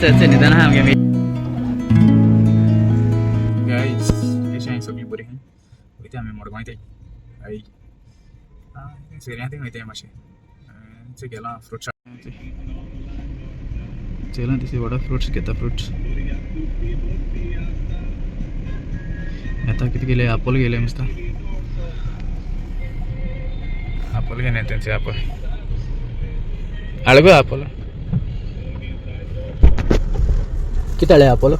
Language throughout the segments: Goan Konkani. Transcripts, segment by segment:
चल चल निदान आहा आमगे. गाईज, कशें आहाय सगळीं? बरीं? वयता आमी मडगांव वयताय. हय, सेऱ्यां थिंग वयताय मातशें. गेला फ्रुट्स चेला दिसली वडा फ्रुट्स घेता. फ्रुट्स येता. कितें गेले? आपोल गेले मस्त. आपोल घेणे तेंचे. आपोल हाड गो. आपोल कितें हाडले? आपोल.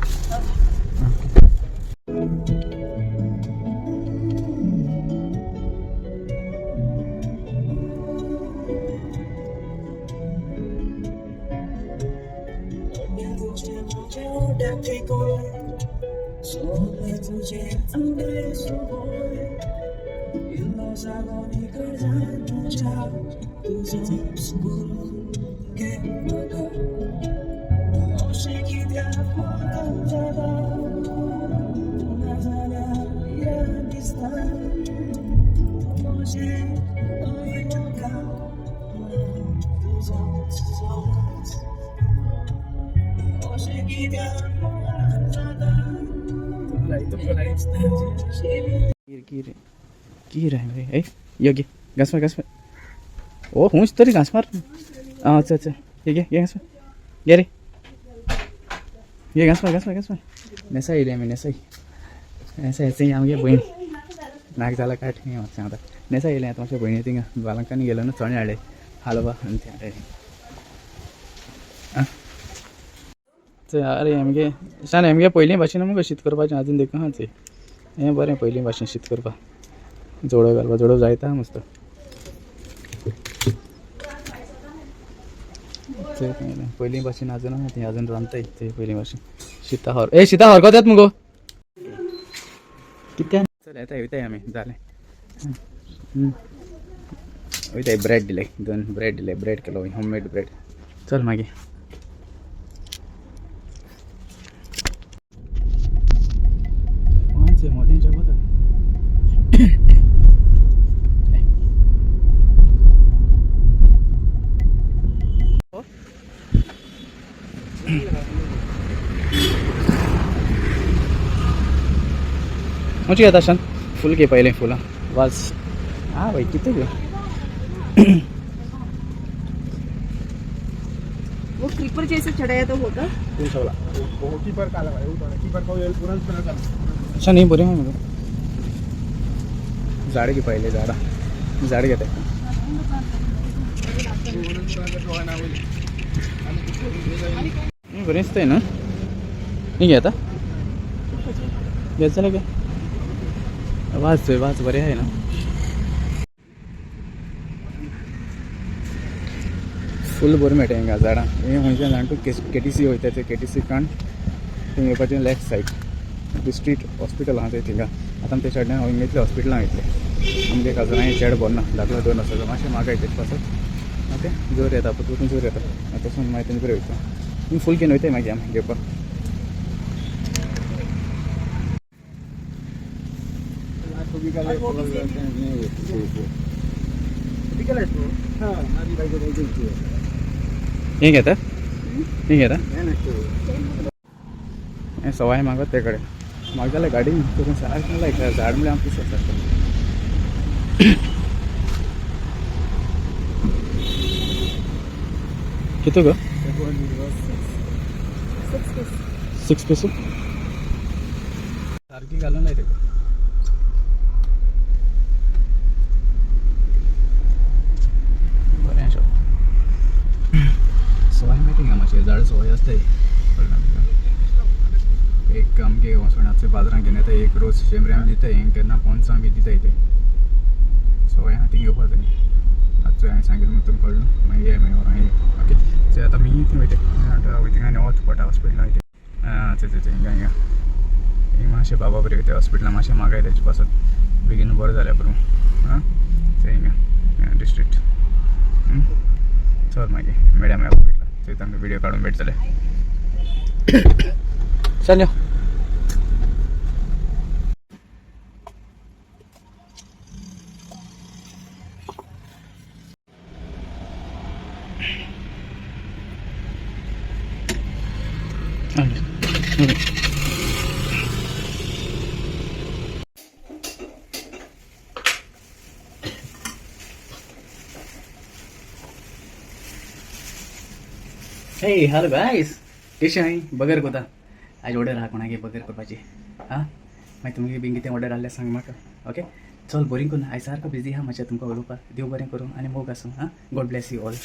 कीर कीर आहे रे. ए, यो घे, घास मार, घास मार. ओ, हुंच तरी घास मार. आं, अच्छा अच्छा, हे घे, घे, घास मार. घे रे, घे, घास मार, घास मार, घास मार. नेसा येयले आमी. नेसाय, नेसा यें आमगे भयण. नाक जाला काट. हें मातशें आतां नेसा येयलें. आतां मातशें भयणी थिंगा बालंकांनी गेलो न्हू, चणे हाडले, हालवा आनी तें हाडले. आं चल. अरे, आमगे शान, आमगे पयलीं भाशेन मुगो शीत करपाचें आजून देखून आहा. चय, हें बरें, पयलीं भाशेन शीत करपाक जोडो घालपा, जोडो जायता मस्त. चय, पयलीं भाशेन आजून आहा ती, अजून रांदताय ते पयलीं भाशेन. शिता हर, ए, शिता हरकत येत मुगो कित्याक? चल, येता, वयताय आमी. जालें. वयताय. ब्रेड दिले, दोन ब्रेड दिले. ब्रेड केलो, होममेड ब्रेड. चल मागीर. मोदीं जगोता. खंयची घेता शान? फूल घे पयलें, फुलां वाज. आं बाय, कितें गे? वो क्रीपर जैसे चढ़ाया तो होगा. कीपर का लगा कीपर का पुरन. शान, ही बरी आहा मगो. झाड घे पयलें, झाडां, झाड घेता. ही बरी दिसताय न्हू? ही घेता, घेत जाल्यार घे. वाज चोय, वाज बरी आहाय न्हू? फूल बरें मेळटा हिंगा झाडां. हें खंयच्यान जाण तूं? केटीसी वयता ते केटीसी काण थिंग येवपाचें. लेफ्ट सायड डिस्ट्रिक्ट हॉस्पिटल आहा ते थिंगा. आतां आमी ते सायडीन हिंगा येतले, हॉस्पिटलां वयतले. आमगे कजनां चेड बरो ना, धाकलो दोन वर्साचो. मातशें मागाय तेजे पासत. ओके, जोर येता, परतून जोर येता. आतां मागीर तेंचे बरें वयता. तुमी फूल घेवन वयताय मागीर आमी घेवपाक. और वो भी सेम है. हें घेता, हें घेता. हें सवाय मागत ते कडेन. म्हाका जाल्यार गाडी करून सारकें लायक झाड म्हणल्यार आमकां दिसता सारकें. कितू गो? 6 पीस. 6 पीस सारकी घालून लायता. बरें शॉप. सवाय मेळटा हिंगा मातशें झाड, सवाय आसताय. एक आमगे वचोन बाजारान घेवन येता, एक रोज शेंबऱ्यां दिताय, केन्ना पोन्सां बी दिताय. ते सवाय आहा, थिंग येवपा जाय. आतां हांवें सांगिल्लें म्हूण तुमकां कळ्ळें. मागीर ये, मागीर व्हरों ये. ओके, चल, आतां आमी थंय वयता. वयता आनी वच पडटा हॉस्पिटलान वयता. आं, चल चल चल, हिंगा हिंगा. हिंगा मातशें बाबा बरें वयता हॉस्पिटलान, मातशें मागाय तेजे पासत. बेगीन बरें जाल्यार पुरो. आं, चल, हिंगा डिस्ट्रिक्ट. चल, मागीर मेळया मागीर हॉस्पिटलान. थंय तांकां व्हिडिओ काडून भेटतले. चल यो. Okay. Hey, hello guys. कशें हाय? बगर कोता. आयज ऑर्डर आहा कोणागे बगर करपाची. आं, मागीर तुमगे बीन कितें ऑर्डर आहल्यार सांग म्हाका. ओके, चल, बोरींग करून. आयज सारको बिजी आहा मातशें तुमकां उलोवपाक. देव बरें करूं आनी मोग आसूं. आं, God bless you all.